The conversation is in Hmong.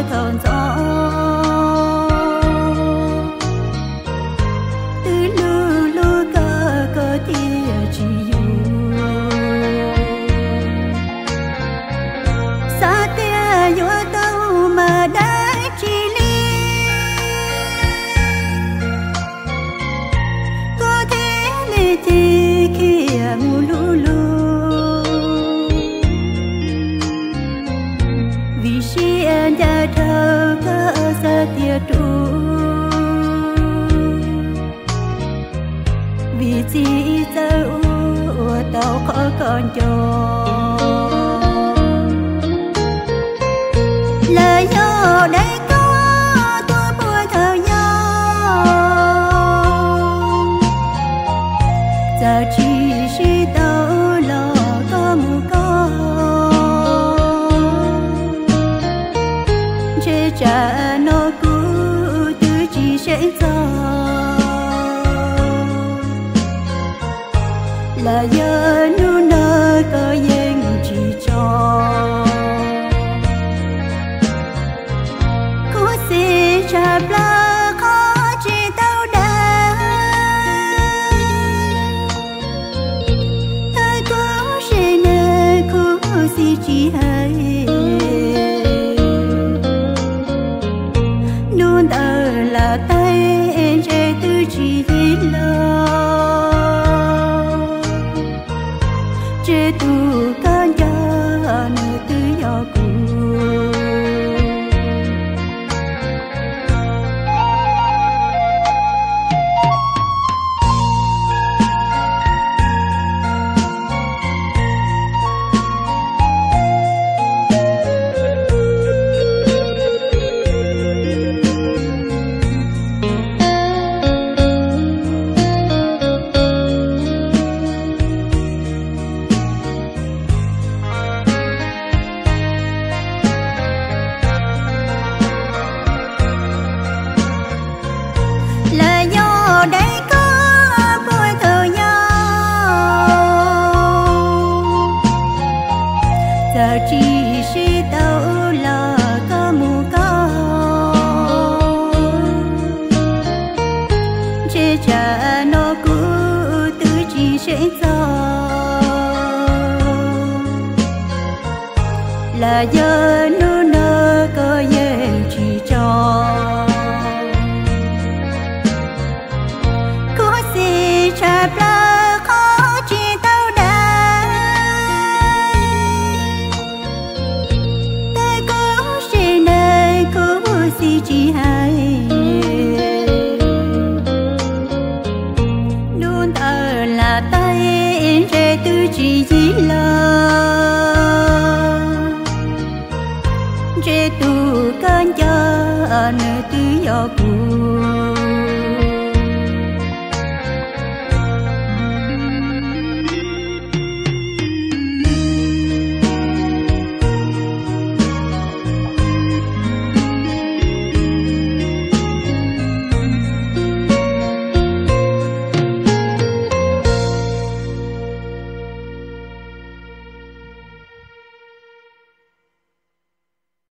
thaum ntxov, twb hlub hlub koj koj thiaj tsis yuav. Xav tias yuav tau mas dab tsi li, koj thiaj li cia li khiav mus hlub luag. Vim siab ncaj dhau koj xav tias ruam, vim txij txawj ua ua tau qhov koj nco. Lawv yog deev koj tuaj puag thaum yau, txawm tsis sib tau los koj mus koj, ntshe tsam no kuv twb tsis seem txog. Los yog hnub no koj yeej tsis tso, khuv xim tshaj plaws qhov tsis tau dag. Thov koj sim neeg khuv xim tsis hais, hnub ntawd lam tag ntshe twb tsis yig los, ntshe tus koj nco nws twb yog kuv. Lawv yog deev koj puag thaum yau, txawm tsis sib tau los koj mus koj, ntshe tsam no kuv twb tsis seem txog. Los yog hnub no koj yeej tsis tso, khuv xim tshaj plaws qhov tsis tau dag. Thov koj sim neeg khuv xim tsis hais, hnub ntawd lam tag ntshe twb tsis yig los, ntshe tus koj nco nws twb yog kuv.